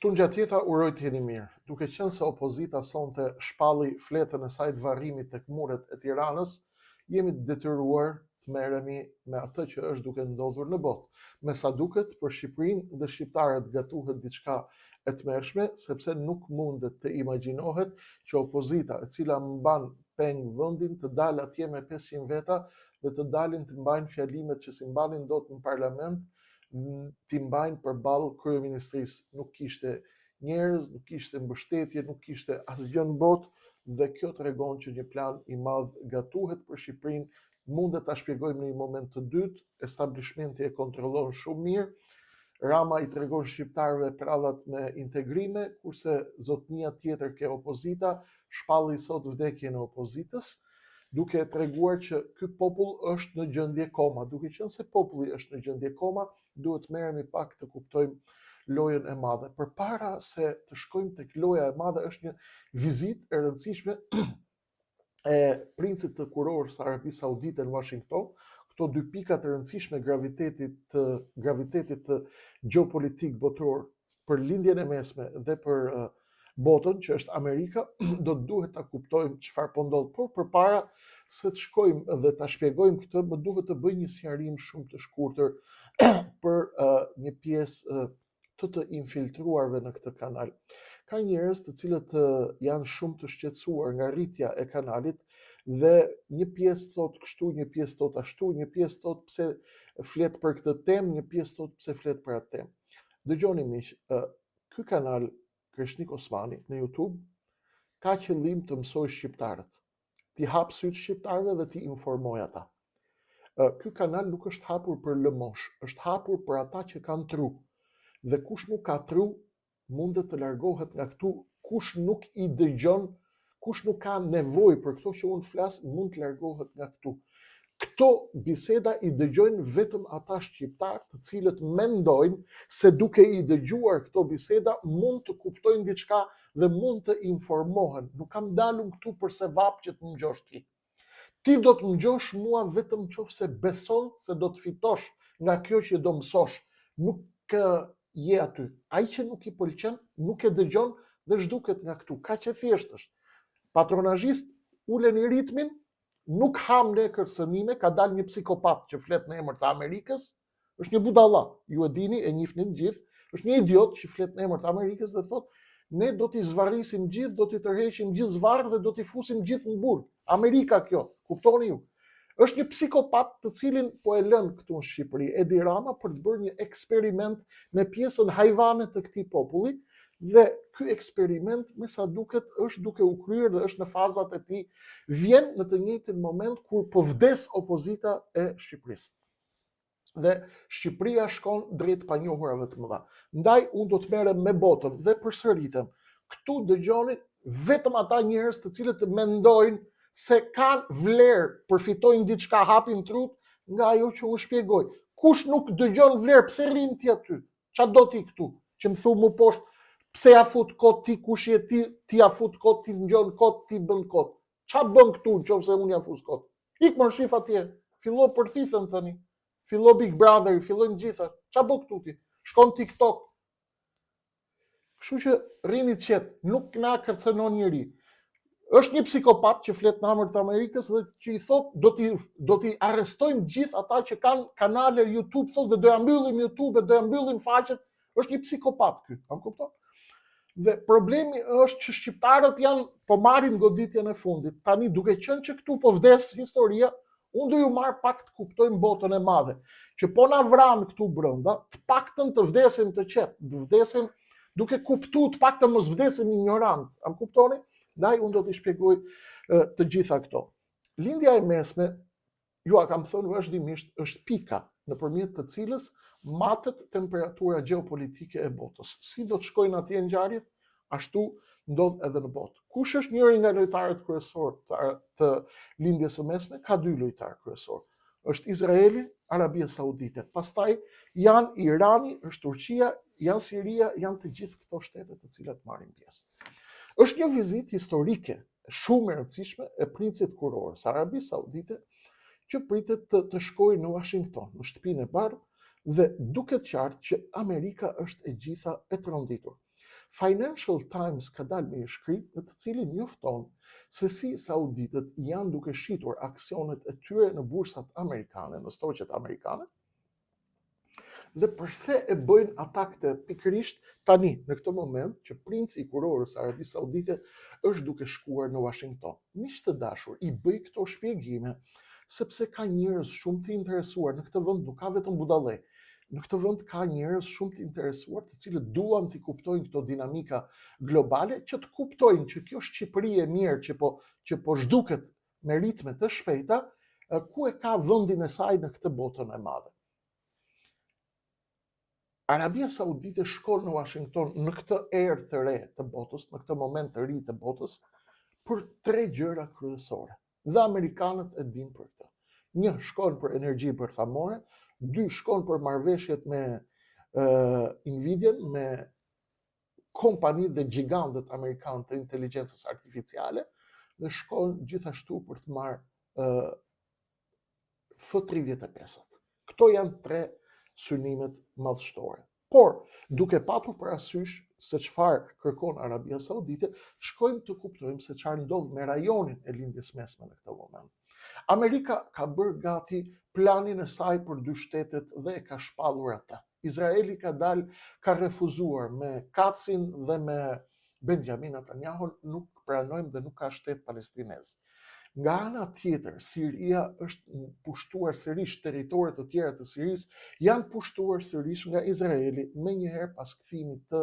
Tungjatjeta uroj të jeni mirë. Duke qenë se opozita sonte shpalli fletën e saj të varrimit tek muret e Tiranës, jemi të detyruar të merremi me atë që është duke ndodhur në botë. Me sa duket, për Shqipërinë dhe shqiptarët gatuhet diçka e tmerrshme, sepse nuk mundet të imagjinohet që opozita, e cila mban peng vendin, të dalë atje me 500 veta dhe të dalin të mbajnë fjalimet që s'i mbanin dot në parlament, t'i mbajnë përballë kryeministrisë. Nuk kishte njerëz, nuk kishte mbështetje, nuk kishte asgjë në botë dhe kjo tregon që një plan i madh gatuhet për Shqipërinë, mundet ta shpjegojmë në një moment të dytë, establishmenti e kontrollon shumë mirë. Rama i tregon shqiptarëve prallat me integrime, kurse zotnia tjetër ke opozita shpalli sot vdekjen e opozitës. duke e treguar që ky popull është në gjendje koma. Duke qenë se populli është në gjendje koma, duhet të merremi pak të kuptojmë lojën e madhe. Përpara se të shkojmë tek loja e madhe është një vizitë e rëndësishme e princit të kurorës së Arabisë Saudite në Washington. Këto dy pika të rëndësishme gravitetit të gravitetit të gjeopolitik botëror për Lindjen e Mesme dhe për botën që është Amerika, do të duhet ta kuptojmë çfarë po ndodh. Por përpara se të shkojmë dhe ta shpjegojmë këtë, më duhet të bëj një sqarim shumë të shkurtër për uh, një pjesë uh, të të infiltruarve në këtë kanal. Ka njerëz të cilët uh, janë shumë të shqetësuar nga rritja e kanalit dhe një pjesë thotë kështu, një pjesë thotë ashtu, një pjesë thotë pse flet për këtë temë, një pjesë thotë pse flet për atë temë. Dëgjoni miq, ky kanal Kreshnik Osmani në YouTube ka qëllim të mësojë shqiptarët, t'i hapë sytë shqiptarëve dhe t'i informojë ata. Ky kanal nuk është hapur për lëmoshë, është hapur për ata që kanë tru. Dhe kush nuk ka tru, mundet të largohet nga këtu, kush nuk i dëgjon, kush nuk ka nevojë për këto që unë flas, mund të largohet nga këtu. Këto biseda i dëgjojnë vetëm ata shqiptarë të cilët mendojnë se duke i dëgjuar këto biseda mund të kuptojnë diçka dhe mund të informohen. Nuk kam dalun këtu për sevap që të më ngjosh ti. Ti do të më ngjosh mua vetëm qoftë se beson se do të fitosh nga kjo që do mësosh. Nuk je aty. Ai që nuk i pëlqen, nuk e dëgjon dhe zhduket nga këtu. Kaq e thjeshtë është. Patronazhist, uleni ritmin, nuk ham ne kërcënime, ka dalë një psikopat që flet në emër të Amerikës, është një budalla, ju e dini, e njihni të gjithë, është një idiot që flet në emër të Amerikës dhe thotë, ne do t'i zvarrisim gjithë, do t'i tërheqim gjithë zvarrë dhe do t'i fusim gjithë në burg. Amerika kjo, kuptoni ju. Është një psikopat të cilin po e lën këtu në Shqipëri, Edi Rama për të bërë një eksperiment me pjesën hajvane të këtij populli dhe ky eksperiment me sa duket është duke u kryer dhe është në fazat e tij vjen në të njëjtin moment kur po vdes opozita e Shqipërisë. Dhe Shqipëria shkon drejt panjohurave të mëdha. Ndaj unë do të merrem me botën dhe përsëritem. Këtu dëgjoni vetëm ata njerëz të cilët mendojnë se kanë vlerë, përfitojnë diçka, hapin trutë nga ajo që unë shpjegoj. Kush nuk dëgjon vlerë, pse rrin ti aty? Ça do ti këtu? Që më thu mu poshtë, pse ja fut kot ti, kush je ti, ti ja fut kot, ti ngjon kot, ti bën kot. Ça bën këtu në qoftë se unë ja fus kot? Ik mor shif atje, fillo përthithen tani. Fillo Big Brother, fillojnë gjitha. Ça bën këtu ti? Shkon TikTok. Kështu që rrini të qetë, nuk na kërcënon njeri. Është një psikopat që flet në emër të Amerikës dhe që i thotë do t'i do t'i arrestojmë gjithë ata që kanë kanale YouTube, thotë dhe do ja mbyllim YouTube, do ja mbyllim faqet. Është një psikopat ky, a më kupton? Dhe problemi është që shqiptarët janë po marrin goditjen e fundit. Tani duke qenë që këtu po vdes historia, unë do ju marr pak të kuptojmë botën e madhe, që po na vranë këtu brenda, të paktën të vdesim të qetë, të vdesim duke kuptu, të paktën mos vdesim injorant. A më kuptoni? Ndaj unë do t'i shpjegoj të gjitha këto. Lindja e mesme Jua kam thënë vazhdimisht, është pika nëpërmjet të cilës matet temperatura gjeopolitike e botës. Si do të shkojnë atje ngjarjet, ashtu ndodh edhe në botë. Kush është njëri nga lojtarët kryesorë të, të Lindjes së Mesme? Ka dy lojtarë kryesorë. Është Izraeli, Arabia Saudite. Pastaj janë Irani, është Turqia, janë Siria, janë të gjithë këto shtete të cilat marrin pjesë. Është një vizitë historike shumë e rëndësishme e princit kurorës së Arabisë Saudite që pritet të, të shkojë në Washington, në shtëpinë e bardhë dhe duket qartë që Amerika është e gjitha e tronditur. Financial Times ka dalë me një shkrim në të cilin njofton se si sauditët janë duke shitur aksionet e tyre në bursat amerikane, në stoqet amerikane, dhe përse e bëjnë ata këtë pikërisht tani, në këtë moment që princi i kurorës së Arabisë Saudite është duke shkuar në Washington. Miq të dashur, i bëj këto shpjegime sepse ka njerëz shumë të interesuar në këtë vend, nuk ka vetëm budallej. Në këtë vend ka njerëz shumë të interesuar, të cilët duan t'i kuptojnë këto dinamika globale, që të kuptojnë që kjo Shqipëri e mirë që po që po zhduket me ritme të shpejta, ku e ka vendin e saj në këtë botën e madhe. Arabia Saudite shkon në Washington në këtë erë të re të botës, në këtë moment të ri të botës, për tre gjëra kryesore. Dhe amerikanët e dinë për këtë. Një, shkon për energji bërthamore, dy, shkon për marrëveshjet me uh, Nvidia, me kompanitë dhe gjigantët amerikanë të inteligjencës artificiale, dhe shkon gjithashtu për të marrë uh, F-35-at. Këto janë tre synimet madhështore. Por, duke patur parasysh se çfarë kërkon Arabia Saudite, shkojmë të kuptojmë se çfarë ndodh me rajonin e Lindjes Mesme në këtë moment. Amerika ka bërë gati planin e saj për dy shtetet dhe e ka shpallur atë. Izraeli ka dalë, ka refuzuar me Kacin dhe me Benjamin Netanyahu nuk pranojmë dhe nuk ka shtet palestinez. Nga ana tjetër, Siria është pushtuar sërish, territore të tjera të Sirisë janë pushtuar sërish nga Izraeli menjëherë pas kthimit të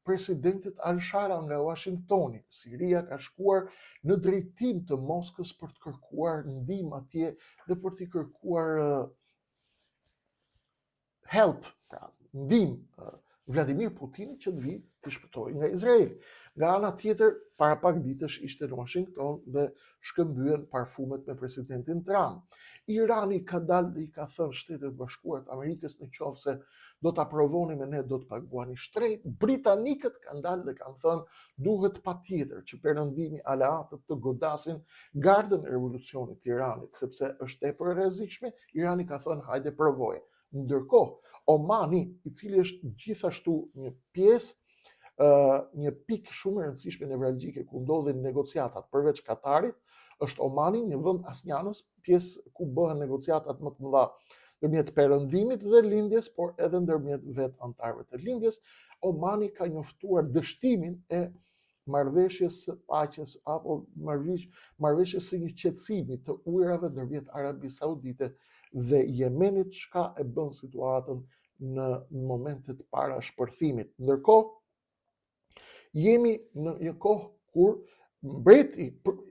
presidentit Al-Shara nga Washingtoni. Siria ka shkuar në drejtim të Moskës për të kërkuar ndihmë atje dhe për t'i kërkuar help, pra ndihmë Vladimir Putinit që të vijë t'i shpëtojë nga Izraeli. Nga ana tjetër, para pak ditësh ishte në Washington dhe shkëmbyen parfumet me presidentin Trump. Irani ka dalë dhe i ka thënë Shteteve të Bashkuara të Amerikës në qoftë se do ta provoni me ne do të paguani shtrenjtë. Britanikët kanë dalë dhe kanë thënë duhet patjetër që perëndimi aleatët të godasin gardën e revolucionit të Iranit, sepse është tepër e rrezikshme Irani ka thënë hajde provoje. Ndërkohë, Omani, i cili është gjithashtu një pjesë, një pikë shumë e rëndësishme nevralgjike ku ndodhin negociatat përveç Katarit, është Omani, një vend asnjanës, pjesë ku bëhen negociatat më të mëdha ndërmjet perëndimit dhe lindjes, por edhe ndërmjet vetë anëtarëve të lindjes. Omani ka njoftuar dështimin e marrëveshjes së paqes apo marrëveshjes së një qetësimi të ujërave ndërmjet Arabisë Saudite dhe Jemenit, çka e bën situatën në momentet para shpërthimit. Ndërkohë, jemi në një kohë kur mbreti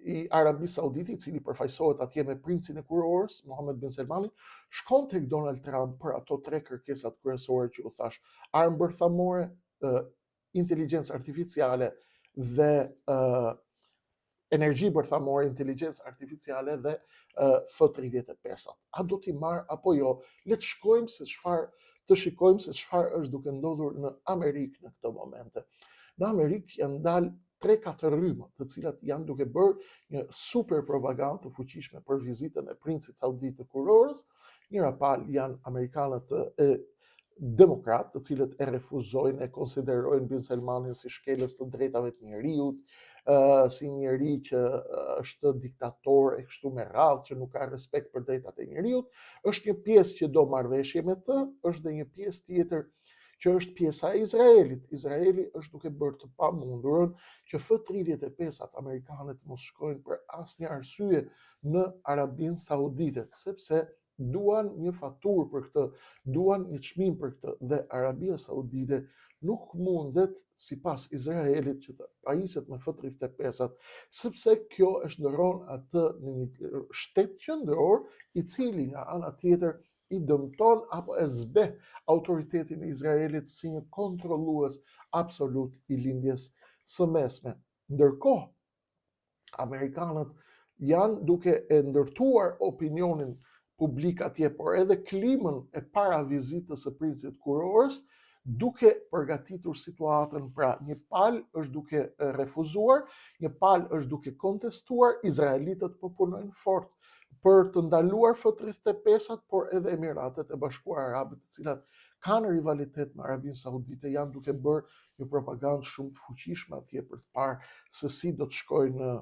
i Arabisë Saudite, i cili përfaqësohet atje me princin e kurorës, Mohammed bin Salmanin, shkon tek Donald Trump për ato tre kërkesat kryesore që u thashë, armë bërthamore, inteligjencë artificiale dhe uh, energji bërthamore, inteligjencë artificiale dhe uh, F-35-at. A do t'i marrë apo jo? Le të shkojmë se çfarë të shikojmë se çfarë është duke ndodhur në Amerikë në këto momente. Në Amerikë janë dalë 3-4 rryma, të cilat janë duke bërë një super propagandë të fuqishme për vizitën e princit saudit të kurorës. Njëra palë janë amerikanët e demokratë, të cilët e refuzojnë, e konsiderojnë Bin Salmanin si shkelës të drejtave të njeriut, ë si njeri që është diktator e kështu me radhë, që nuk ka respekt për drejtat e njeriut, është një pjesë që do marrëveshje me të, është dhe një pjesë tjetër që është pjesa e Izraelit. Izraeli është duke bërë të pamundurën që F-35-at amerikane të mos shkojnë për asnjë arsye në Arabinë Saudite, sepse duan një faturë për këtë, duan një çmim për këtë dhe Arabia Saudite nuk mundet sipas Izraelit që të pajiset me F-35-at, sepse kjo e shndërron atë në një shtet qendror i cili nga ana tjetër i dëmton apo e zbeh autoritetin e Izraelit si një kontrollues absolut i lindjes së mesme. Ndërkohë, Amerikanët janë duke e ndërtuar opinionin publik atje, por edhe klimën e para vizitës së princit kurorës, duke përgatitur situatën, pra një palë është duke refuzuar, një palë është duke kontestuar, izraelitët po punojnë fort për të ndaluar F-35-at, por edhe Emiratet e Bashkuara Arabe, të cilat kanë rivalitet me Arabinë Saudite, janë duke bërë një propagandë shumë të fuqishme atje për të parë se si do të shkojnë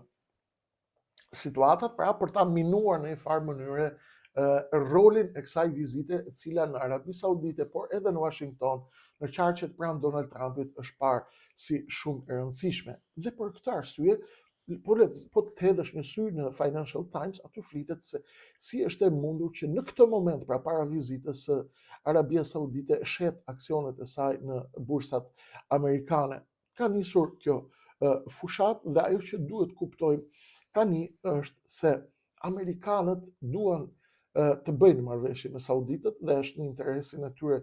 situatat, pra për ta minuar në një farë mënyre rolin e kësaj vizite, e cila në Arabi Saudite, por edhe në Washington, në qarqet pranë Donald Trumpit është parë si shumë e rëndësishme. Dhe për këtë arsye, po le po të hedhësh një sy në Financial Times, aty flitet se si është e mundur që në këtë moment, pra para vizitës së Arabia Saudite shet aksionet e saj në bursat amerikane. Ka nisur kjo fushatë dhe ajo që duhet kuptojmë tani është se amerikanët duan të bëjnë marrëveshje me sauditët dhe është në interesin e tyre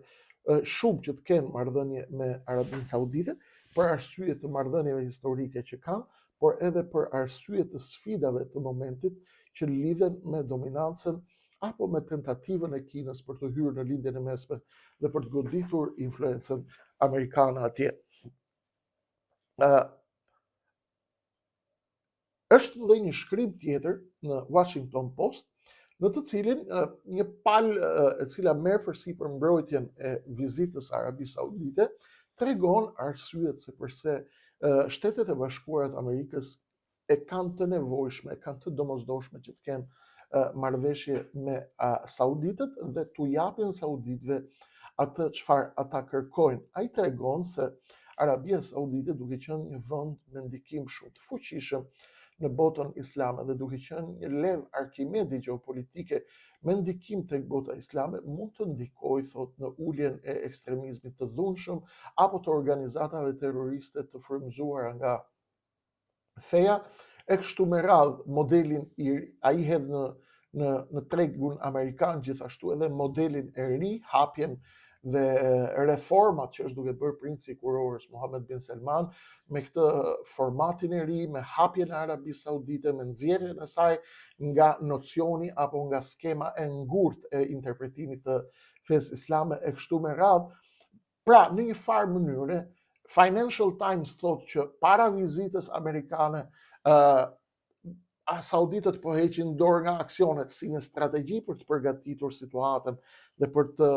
shumë që të kenë marrëdhënie me Arabinë Saudite për arsye të marrëdhënieve historike që kanë, por edhe për arsye të sfidave të momentit që lidhen me dominancën apo me tentativën e Kinës për të hyrë në Lindjen e Mesme dhe për të goditur influencën amerikane atje. Ë është dhe një shkrim tjetër në Washington Post, në të cilin një palë e cila merr përsipër mbrojtjen e vizitës së Arabisë Saudite, tregon arsyet se përse Shtetet e Bashkuara të Amerikës e kanë të nevojshme, e kanë të domosdoshme që të kenë marrëveshje me sauditët dhe t'u japin sauditëve atë çfarë ata kërkojnë. Ai tregon se Arabia Saudite duke qenë një vend me ndikim shumë të fuqishëm në botën islame dhe duke qenë një levë Arkimedi gjeopolitike me ndikim tek bota islame, mund të ndikojë, thotë, në uljen e ekstremizmit të dhunshëm apo të organizatave terroriste të frymëzuara nga feja e kështu me radhë modelin i ai hedh në në në tregun amerikan gjithashtu edhe modelin e ri, hapjen dhe reformat që është duke bërë princi i kurorës Mohammed bin Salman me këtë formatin e ri, me hapjen e Arabisë Saudite, me nxjerrjen e saj nga nocioni apo nga skema e ngurtë e interpretimit të fesë islame e kështu me radhë. Pra, në një farë mënyre, Financial Times thotë që para vizitës amerikane, uh, sauditët po heqin dorë nga aksionet si një strategji për të përgatitur situatën dhe për të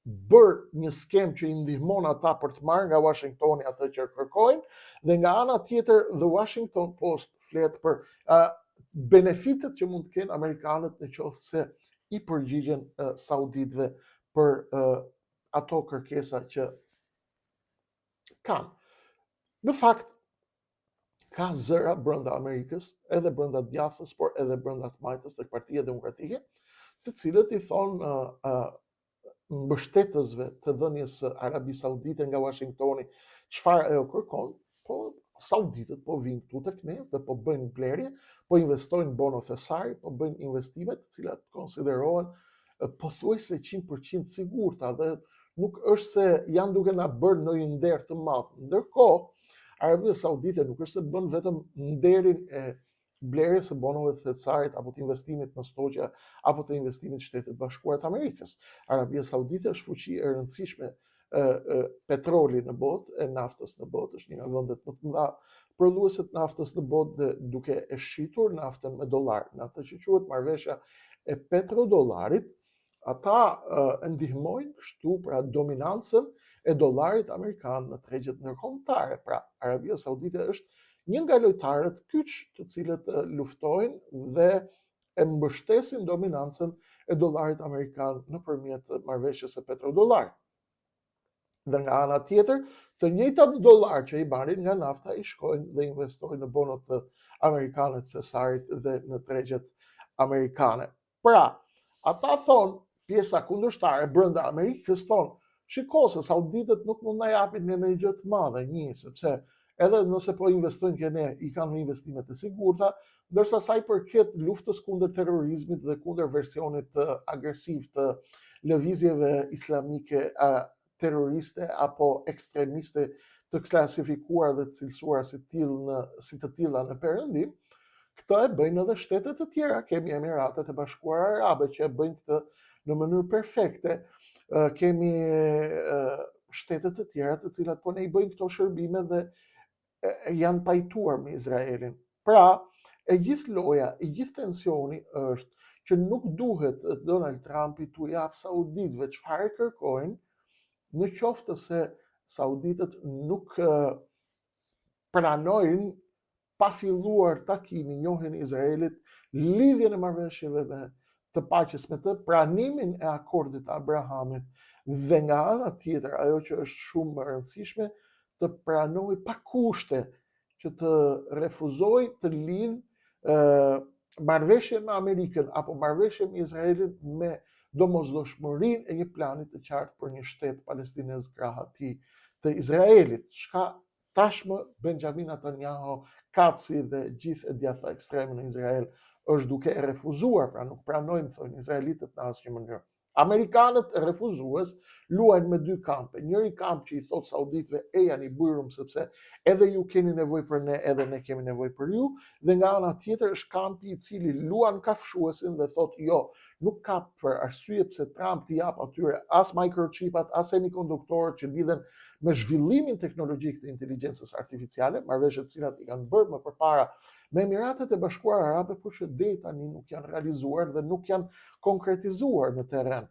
bërë një skemë që i ndihmon ata për të marrë nga Washingtoni atë që kërkojnë, dhe nga ana tjetër The Washington Post flet për uh, benefitet që mund të kenë amerikanët në qoftë se i përgjigjen uh, sauditëve për uh, ato kërkesa që kanë. Në fakt, ka zëra brenda Amerikës, edhe brenda djathtës, por edhe brenda të majtës tek Partia Demokratike, të cilët i thonë uh, uh, mbështetësve të dhënies së Arabisë Saudite nga Washingtoni, çfarë ajo kërkon, po sauditët po vijnë këtu tek ne dhe po bëjnë blerje, po investojnë bono thesari, po bëjnë investime të cilat konsiderohen pothuajse 100% sigurta dhe nuk është se janë duke na bërë ndonjë nder të madh. Ndërkohë, Arabia Saudite nuk është se bën vetëm nderin e blerjes së bonove të thesarit apo të investimit në stoqe apo të investimit të Shteteve të Bashkuara të Amerikës. Arabia Saudite është fuqi e rëndësishme e, e, petroli në botë, e naftës në botë, është një nga vendet më të mëdha prodhuese të naftës në botë dhe duke e shitur naftën me dollar, në atë që quhet marrëveshja e petrodollarit, ata e ndihmojnë kështu pra dominancën e dollarit amerikan në tregjet ndërkombëtare. Pra, Arabia Saudite është një nga lojtarët kyç të cilët luftojnë dhe e mbështesin dominancën e dollarit amerikan nëpërmjet marrëveshjes së petrodollarit. Dhe nga ana tjetër, të njëjtat dollar që i marrin nga nafta i shkojnë dhe investojnë në bonot amerikane të thesarit dhe në tregjet amerikane. Pra, ata thonë, pjesa kundërshtare brenda Amerikës thonë, shiko se sauditët nuk mund na japin ne ndonjë gjë të madhe, një, sepse edhe nëse po investojnë ke ne, i kanë investime të sigurta, ndërsa sa i përket luftës kundër terrorizmit dhe kundër versionit agresiv të lëvizjeve islamike terroriste apo ekstremiste të klasifikuara dhe të cilësuara si tillë në si të tilla në Perëndim, këtë e bëjnë edhe shtete të tjera, kemi Emiratet e Bashkuara Arabe që e bëjnë këtë në mënyrë perfekte, kemi shtete të tjera të cilat po ne i bëjnë këto shërbime dhe janë pajtuar me Izraelin. Pra, e gjithë loja, i gjithë tensioni është që nuk duhet Donald Trumpi t'u japë sauditëve çfarë kërkojnë. Në qoftë se sauditët nuk pranojnë pa filluar takimi njohjen e Izraelit, lidhjen e marrëveshjeve me të paqes me të, pranimin e akordit të Abrahamit dhe nga ana tjetër, ajo që është shumë më e rëndësishme, të pranojë pa kushte që të refuzojë të lidhë marrëveshjen me Amerikën apo marrëveshjen me Izraelin me domosdoshmërinë e një plani të qartë për një shtet palestinez krah atij të Izraelit, çka tashmë Benjamin Netanyahu, Katsi dhe gjithë e djathta ekstreme në Izrael është duke e refuzuar, pra nuk pranojmë, thonë izraelitët në asnjë mënyrë. Amerikanët refuzues luajnë me dy kampe. Njëri kamp që i thotë sauditëve ejani bujrum sepse edhe ju keni nevojë për ne, edhe ne kemi nevojë për ju, dhe nga ana tjetër është kampi i cili luan kafshuesin dhe thotë jo, nuk ka për arsye pse Trump t'i japë atyre as microchipat, as semikonduktorët që lidhen me zhvillimin teknologjik të inteligjencës artificiale, marrëveshje të cilat i kanë bërë më përpara me Emiratet e Bashkuara Arabe, por që deri tani nuk janë realizuar dhe nuk janë konkretizuar në terren.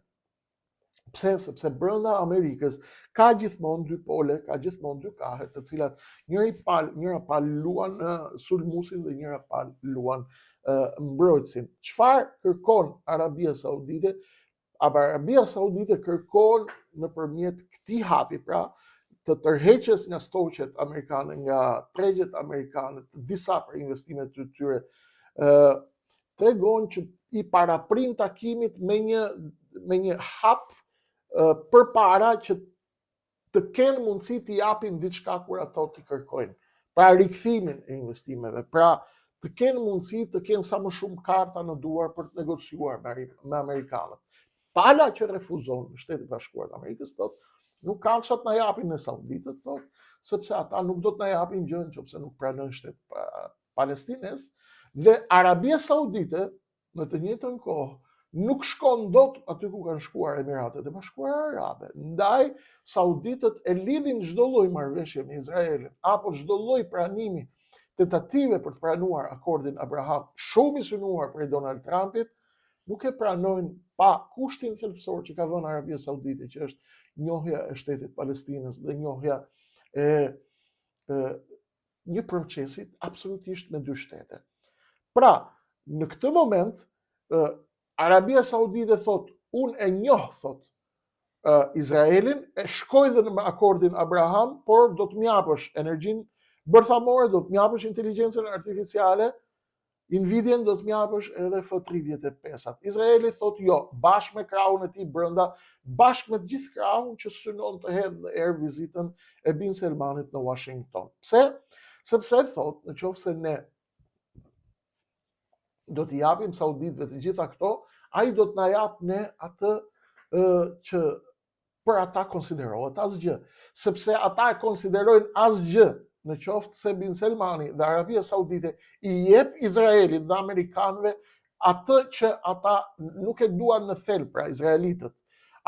Pse? Sepse brenda Amerikës ka gjithmonë dy pole, ka gjithmonë dy kahe, të cilat njëri palë, njëra palë luan sulmuesin dhe njëra palë luan mbrojtësin. Çfarë kërkon Arabia Saudite? Arabia Saudite kërkon nëpërmjet këtij hapi, pra të tërheqjes nga stoqet amerikane, nga tregjet amerikane, të disa prej investimeve të tyre, ë tregon që i paraprin takimit me një me një hap përpara që të kenë mundësi t'i japin diçka kur ato t'i kërkojnë. Pra rikthimin e investimeve, pra të kenë mundësi të kenë sa më shumë karta në duar për të negociuar me, me amerikanët. Pala që refuzon në Shtetet e Bashkuara të Amerikës thotë, nuk kanë çfarë të na japin ne sauditët, thotë, sepse ata nuk do të na japin gjë nëse nuk pranojnë shtet palestinez dhe Arabia Saudite në të njëjtën kohë nuk shkon dot aty ku kanë shkuar Emiratet e Bashkuara Arabe. Ndaj sauditët e lidhin çdo lloj marrëveshje me Izraelin apo çdo lloj pranimi tentative për të pranuar akordin Abraham, shumë i synuar prej Donald Trumpit, nuk e pranojnë pa kushtin thelbësor që ka vënë Arabia Saudite, që është njohja e shtetit Palestinës dhe njohja e, e një procesi absolutisht me dy shtete. Pra, në këtë moment, Arabia Saudite thotë, unë e njoh, thotë, Izraelin, e shkoj dhe në akordin Abraham, por do të më japësh energjinë bërthamore, do të më japësh inteligjencën artificiale, Nvidian do të më japësh edhe F-35-at. Izraeli thotë jo, bashkë me krahun e tij brenda, bashkë me të gjithë krahun që synon të hedhë në erë vizitën e Bin Selmanit në Washington. Pse? Sepse thotë, në qoftë se ne do t'i japim sauditëve të gjitha këto, ai do të na japë ne atë që për ata konsiderohet asgjë, sepse ata e konsiderojnë asgjë në qoftë se Bin Selmani dhe Arabia Saudite i jep Izraelit dhe Amerikanëve atë që ata nuk e duan në thelb, pra izraelitët.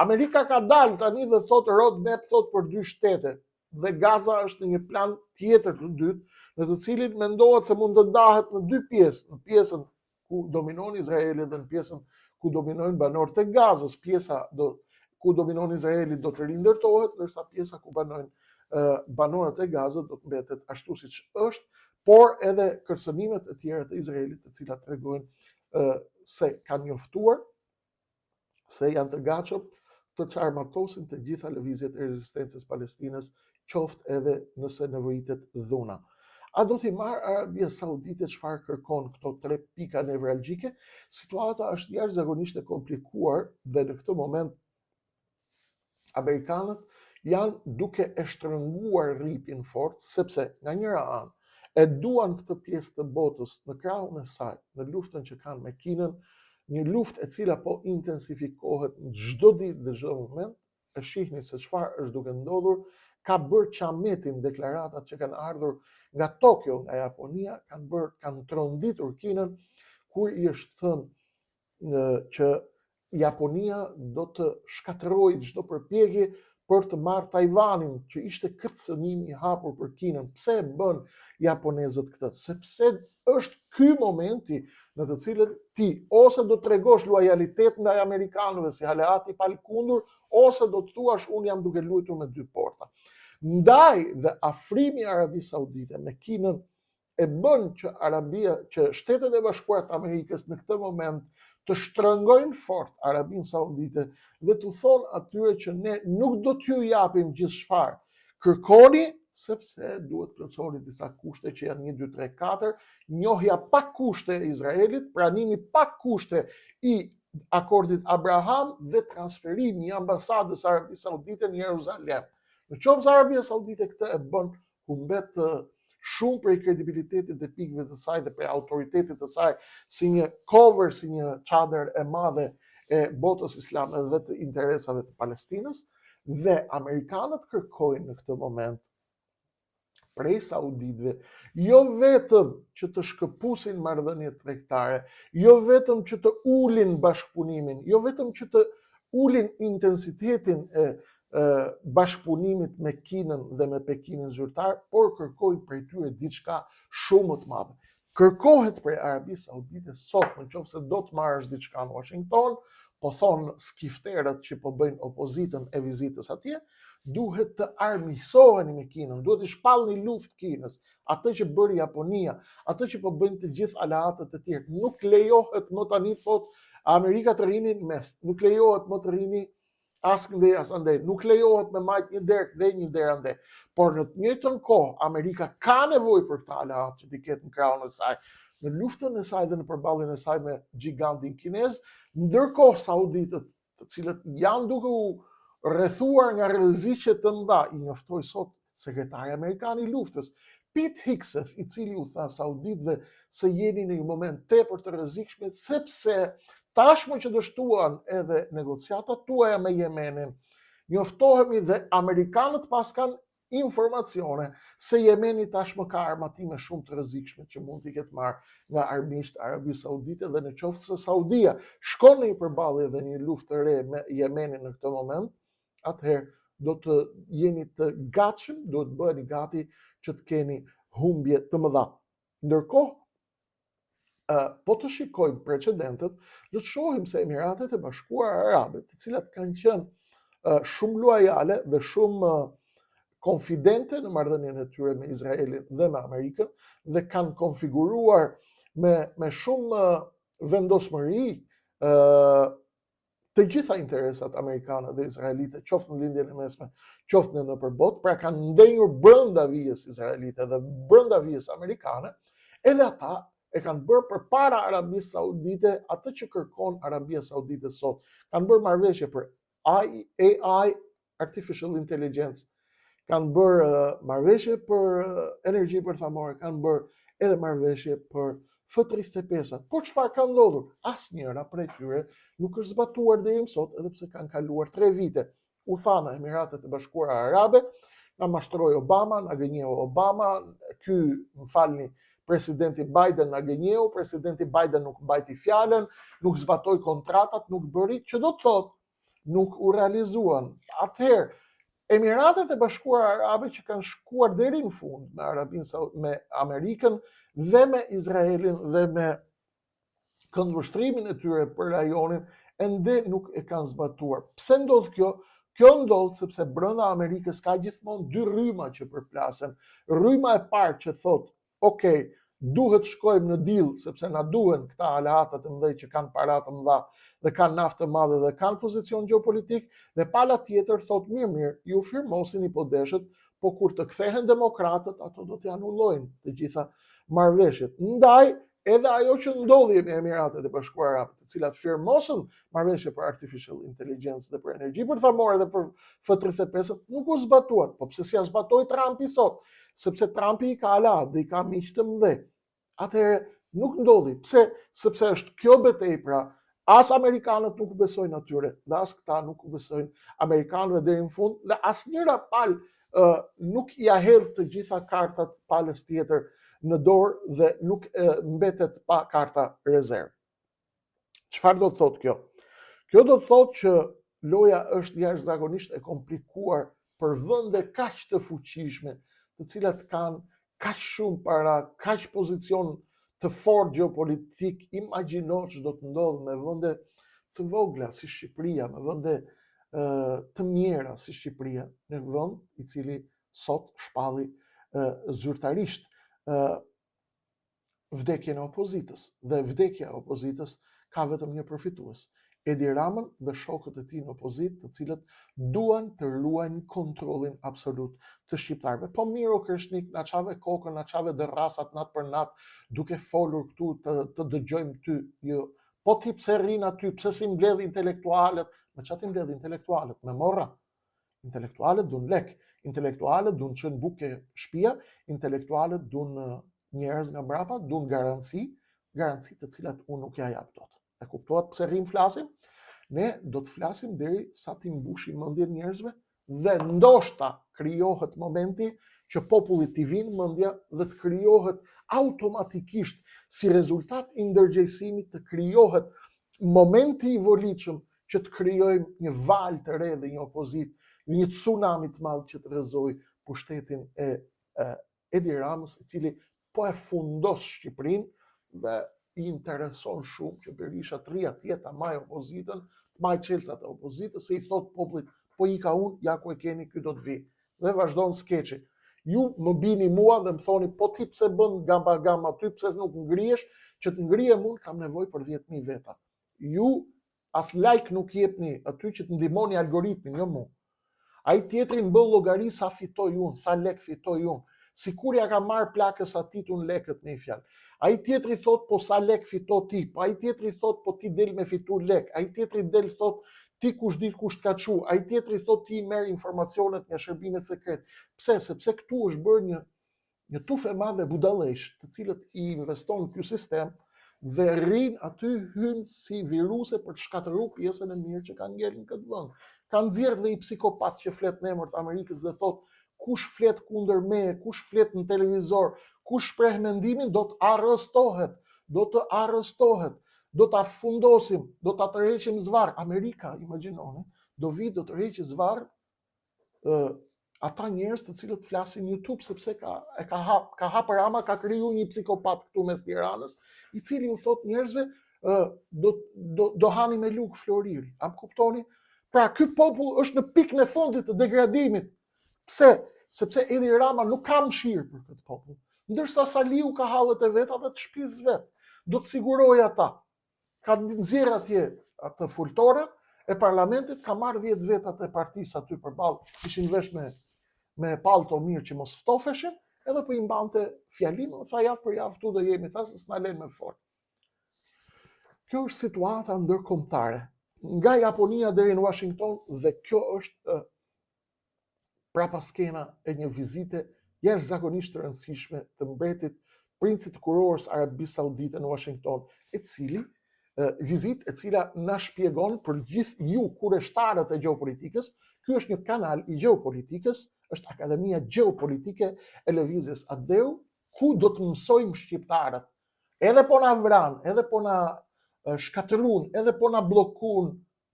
Amerika ka dalë tani dhe thotë roadmap thotë për dy shtete dhe Gaza është në një plan tjetër të dytë, në të cilin mendohet se mund të ndahet në dy pjesë, në pjesën ku dominon Izraeli dhe në pjesën ku dominojnë banorët e Gazës, pjesa do ku dominon Izraeli do të rindërtohet, ndërsa pjesa ku banojnë banorët e Gazës do të mbetet ashtu siç është, por edhe kërcënimet e tjera të Izraelit, të cilat tregojnë se kanë njoftuar se janë të gatshëm të çarmatosin të gjitha lëvizjet e rezistencës palestinës, qoftë edhe nëse nevojitet dhuna. A do t'i marrë Arabia Saudite çfarë kërkon këto tre pika nevralgjike? Situata është jashtëzakonisht e komplikuar dhe në këtë moment amerikanët janë duke e shtrënguar rripin fort, sepse nga njëra anë e duan këtë pjesë të botës në krahun e saj, në luftën që kanë me Kinën, një luftë e cila po intensifikohet në çdo ditë dhe çdo moment, e shihni se çfarë është duke ndodhur, ka bërë qametin deklaratat që kanë ardhur nga Tokyo, nga Japonia, kanë bërë kanë tronditur Kinën kur i është thënë që Japonia do të shkatërrojë çdo përpjekje për të marrë Tajvanin, që ishte kërcënim i hapur për Kinën. Pse e bënë japonezët këtë? Sepse është ky momenti në të cilën ti ose do të tregosh luajalitet ndaj amerikanëve si aleat i palëkundur, ose do të thuash unë jam duke luajtur me dy porta. Ndaj dhe afrimi i Arabisë Saudite me Kinën e bën që Arabia, që Shtetet e Bashkuara të Amerikës në këtë moment të shtrëngojnë fort Arabinë Saudite dhe t'u thonë atyre që ne nuk do t'ju japim gjithçfarë. Kërkoni sepse duhet plotësoni disa kushte që janë 1 2 3 4, njohja pa kushte e Izraelit, pranimi pa kushte i akordit Abraham dhe transferimi i ambasadës së Arabisë Saudite në Jeruzalem. Në qoftë se Arabia Saudite këtë e bën, humbet shumë prej kredibilitetit dhe pikëve të saj dhe prej autoritetit të saj si një cover, si një çadër e madhe e botës islame dhe të interesave të Palestinës dhe amerikanët kërkojnë në këtë moment prej sauditëve, jo vetëm që të shkëpusin marrëdhëniet tregtare, jo vetëm që të ulin bashkëpunimin, jo vetëm që të ulin intensitetin e bashkëpunimit me Kinën dhe me Pekinin zyrtar, por kërkojnë prej tyre diçka shumë më të madhe. Kërkohet prej Arabisë Saudite sot, në qoftë se do të marrësh diçka në Washington, po thonë skifterët që po bëjnë opozitën e vizitës atje, duhet të armiqësoheni me Kinën, duhet t'i shpallni luftë Kinës, atë që bëri Japonia, atë që po bëjnë të gjithë aleatët e tjerë. Nuk lejohet më tani thotë Amerika të rrini në mes, nuk lejohet më të rrini as këndej as andej. Nuk lejohet me majt një derë këndej një derë andej. Por në të njëjtën kohë Amerika ka nevojë për këta aleatë që t'i ketë në krahun e saj, në luftën e saj dhe në përballjen e saj me gjigantin kinez, ndërkohë sauditët, të cilët janë duke u rrethuar nga rreziqe të mëdha, i njoftoi sot sekretari amerikan i luftës, Pete Hegseth, i cili u tha sauditëve se jeni në një moment tepër të rrezikshëm sepse tashmë që dështuan edhe negociatat tuaja me Jemenin, njoftohemi dhe amerikanët paskan informacione se Jemeni tashmë ka armatime shumë të rrezikshme që mund t'i ketë marrë nga armiqtë e Arabisë Saudite dhe në qoftë se Saudia shkon në një përballje dhe një luftë të re me Jemenin në këtë moment, atëherë do të jeni të gatshëm, duhet të bëheni gati që të keni humbje të mëdha. Ndërkohë, po të shikojmë precedentët, do të shohim se Emiratet e Bashkuara Arabe, të cilat kanë qenë shumë luajale dhe shumë konfidente në marrëdhënien e tyre me Izraelin dhe me Amerikën dhe kanë konfiguruar me me shumë vendosmëri ë të gjitha interesat amerikane dhe izraelite, qoftë në Lindjen e Mesme, qoftë në nëpër botë, pra kanë ndenjur brenda vijës izraelite dhe brenda vijës amerikane, edhe ata e kanë bërë përpara Arabisë Saudite atë që kërkon Arabia Saudite sot. Kanë bërë marrëveshje për AI, Artificial Intelligence, kanë bërë marrëveshje për energji bërthamore, kanë bërë edhe marrëveshje për F-35-at. Por çfarë ka ndodhur? Asnjëra prej tyre nuk është zbatuar deri më sot, edhe pse kanë kaluar 3 vite. U tha në Emiratet e Bashkuara Arabe, na mashtroi Obama, na gënjeu Obama, ky, më falni, presidenti Biden na gënjeu, presidenti Biden nuk mbajti fjalën, nuk zbatoi kontratat, nuk bëri, që do të thotë nuk u realizuan. Atëherë, Emiratet e Bashkuara Arabe që kanë shkuar deri në fund me Arabinë me Amerikën dhe me Izraelin dhe me këndvështrimin e tyre për rajonin, ende nuk e kanë zbatuar. Pse ndodh kjo? Kjo ndodh sepse brenda Amerikës ka gjithmonë dy rryma që përplasen. Rryma e parë që thotë ok, duhet të shkojmë në deal, sepse na duhen këta aleatët e mëdhenj që kanë para të mëdha dhe kanë naftë të madhe dhe kanë pozicion gjeopolitik, dhe pala tjetër thotë mirë, mirë, ju firmosini po deshët, po kur të kthehen demokratët, ato do t'i anullojnë të gjitha marrëveshjet. Ndaj, edhe ajo që ndodhi me Emiratet e Bashkuara Arabe, të cilat firmosën marrëveshje për artificial intelligence dhe për energji bërthamore dhe për F-35, nuk u zbatuan. Po pse s'ia zbatoi Trumpi sot? Sepse Trumpi i ka aleat dhe i ka miq të mëdhenj. Atëherë nuk ndodhi. Pse? Sepse është kjo betejë pra, as amerikanët nuk u besojnë atyre dhe as këta nuk u besojnë amerikanëve deri në fund dhe asnjëra palë uh, nuk ia hedh të gjitha kartat palës tjetër në dorë dhe nuk e, mbetet pa karta rezervë. Çfarë do të thotë kjo? Kjo do të thotë që Loja është jashtëzakonisht e komplikuar për vende kaq të fuqishme, të cilat kanë kaq shumë para, kaq pozicion të fortë gjeopolitik, imagjino ç'do të ndodhë me vende të vogla si Shqipëria, me vende të mjera si Shqipëria, një vend i cili sot shpalli zyrtarisht vdekjen e opozitës dhe vdekja e opozitës ka vetëm një përfitues, Edi Ramën dhe shokët e tij në opozitë, të cilët duan të ruajnë kontrollin absolut të shqiptarëve. Po mirë o Kreshnik, na çave kokën, na çave dërrasat natë për natë, duke folur këtu të, të dëgjojmë ty. Jo. Po ti pse rrin aty, pse s'i mbledh intelektualët? Me ça t'i mbledh intelektualët? Me morra. Intelektualët duan lek, intelektualët duan të çojnë bukë ke shtëpia, intelektualët duan njerëz nga mbrapa, duan garanci, garanci të cilat unë nuk ja jap dot. E kuptuat pse rrim flasim? Ne do të flasim deri sa t'i mbushim mendjen njerëzve dhe ndoshta krijohet momenti që popullit t'i vijë mendja dhe të krijohet automatikisht si rezultat i ndërgjegjësimit të krijohet momenti i volitshëm që të krijojmë një valë të re dhe një opozitë, një tsunami të madh që të rrëzojë pushtetin e, e Edi Ramës, i cili po e fundos Shqipërinë dhe i intereson shumë që Berisha të rrijë atje ta majë opozitën, të majë çelësat e opozitës, se i thotë popullit, po ika unë, ja ku e keni, ky do të vijë. Dhe vazhdon skeçi. Ju më bini mua dhe më thoni, po ti pse bën gamba gamba aty, pse nuk ngrihesh, që të ngrihem unë kam nevojë për 10.000 veta. Ju as like nuk jepni aty që të ndihmoni algoritmin, jo mu. Ai tjetri më bën llogari sa fitoj unë, sa lek fitoj unë. Sikur ja ka marrë plakës atij unë lekët me një fjalë. Ai tjetri thot po sa lek fito ti, po ai tjetri thot po ti del me fitu lek, ai tjetri del thot ti kush di kush të ka çu, ai tjetri thot ti merr informacionet nga shërbimet sekrete. Pse? Sepse këtu është bërë një një tufë e madhe budallejsh, të cilët i investon ky sistem dhe rrin aty hyn si viruse për të shkatërruar pjesën e mirë që ka ngelë në këtë vend. Ka nxjerrë dhe një psikopat që flet në emër të Amerikës dhe thot kush flet kundër meje, kush flet në televizor, kush shpreh mendimin do të arrestohet, do të arrestohet, do ta fundosim, do ta tërheqim zvarr. Amerika, imagjinoni, do vi do tërheqë zvarr ë ata njerëz të cilët flasin në YouTube sepse ka e ka hap ka hap Rama ka kriju një psikopat këtu mes Tiranës, i cili u thot njerëzve ë do do do hani me lugë floriri. A më kuptoni? Pra ky popull është në pikën e fundit të degradimit. Pse? Sepse Edi Rama nuk ka mëshirë për këtë popull. Ndërsa Saliu ka hallet e veta dhe të shtëpisë vet. Do të sigurojë ata. Ka nxjerrë atje atë fultoren e parlamentit, ka marrë 10 vetat e partisë aty përballë, ishin vesh me me pallto mirë që mos ftofeshin, edhe po i mbante fjalim, tha javë për javë këtu do jemi, tha se s'na lënë me fol. Kjo është situata ndërkombëtare, nga Japonia deri në Washington dhe kjo është prapaskena e një vizite jashtëzakonisht të rëndësishme të mbretit princit të kurorës Arabisë Saudite në Washington, e cili vizitë e cila na shpjegon për gjithë ju kureshtarët e gjeopolitikës, ky është një kanal i gjeopolitikës, është Akademia Gjeopolitike e Lëvizjes Atdheu, ku do të mësojmë shqiptarët Edhe po na vranë, edhe po na shkatërrun, edhe po na bllokun,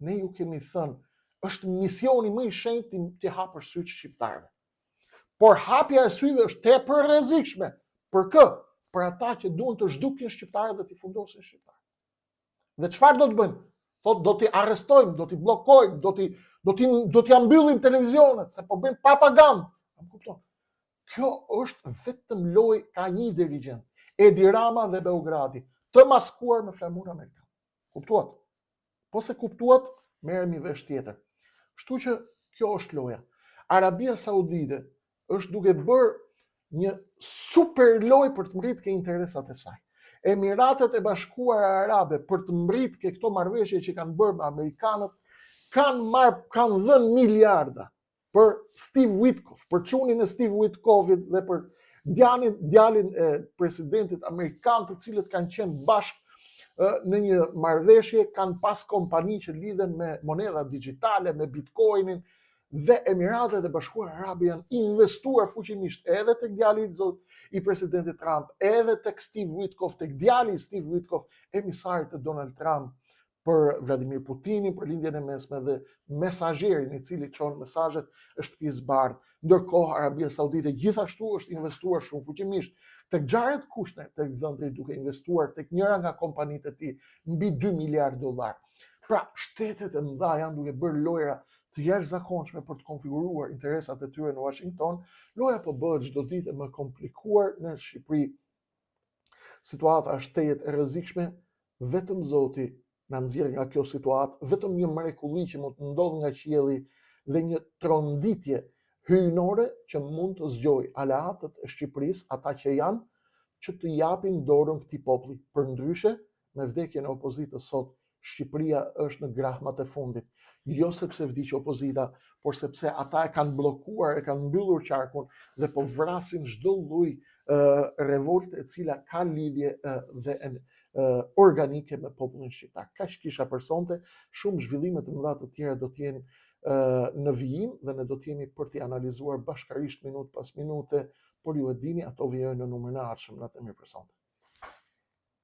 ne ju kemi thënë, është misioni më i shenjtë t'i hapësh sytë shqiptarëve. Por hapja e syve është tepër e rrezikshme. Për kë? Për ata që duan të zhdukin shqiptarët dhe t'i fundosin shqiptarët. Dhe çfarë do të bëjnë? Thotë do t'i arrestojmë, do t'i bllokojmë, do t'i do t'i do t'ia mbyllim televizionet se po bëjnë propagandë. A më kupton? Kjo është vetëm lojë ka një dirigjent, Edi Rama dhe Beogradi, të maskuar me flamur amerikan. Kuptuat? Po s'e kuptuat, merremi vesh tjetër. Kështu që kjo është loja. Arabia Saudite është duke bërë një super lojë për të mrrit ke interesat e saj. Emiratet e Bashkuara Arabe për të mrrit ke këto marrëveshje që kanë bërë me amerikanët, kanë marrë, kanë dhënë miliarda për Steve Witkoff, për çunin e Steve Witkoffit dhe për djalin, djalin e presidentit amerikan, të cilët kanë qenë bashkë në një marrëveshje, kanë pas kompani që lidhen me monedha digjitale, me bitcoinin, dhe Emiratet e Bashkuara Arabe janë investuar fuqimisht edhe tek djali i zot i presidentit Trump, edhe tek Steve Witkoff, tek djali i Steve Witkoff, emisarit të Donald Trump, Për Vladimir Putinin, për Lindjen e Mesme dhe mesazherin i cili çon mesazhet e Shtëpisë së Bardhë. Ndërkohë Arabia Saudite gjithashtu është investuar shumë fuqimisht tek Jared Kushner, tek dhëndri duke investuar tek njëra nga kompanitë e tij mbi 2 miliard dollar. Pra, shtetet e mëdha janë duke bërë lojra të jashtëzakonshme për të konfiguruar interesat e tyre në Washington. Loja po bëhet çdo ditë e më komplikuar në Shqipëri. Situata është tejet e rrezikshme, vetëm Zoti na nxjerr nga kjo situatë, vetëm një mrekulli që mund të ndodhë nga qielli dhe një tronditje hyjnore që mund të zgjojë aleatët e Shqipërisë, ata që janë, që të japin dorën këtij populli. Përndryshe, me vdekjen e opozitës sot, Shqipëria është në grahmat e fundit. Jo sepse vdiq opozita, por sepse ata e kanë bllokuar, e kanë mbyllur qarkun dhe po vrasin çdo lloj revolte e cila ka lidhje dhe organike me popullin shqiptar. Kaq kisha për sonte, shumë zhvillime të mëdha të tjera do të jenë në vijim dhe ne do të jemi për t'i analizuar bashkarisht minutë pas minute, por ju e dini, ato vijojnë në numrin e ardhshëm. Natën e mirë për sonte.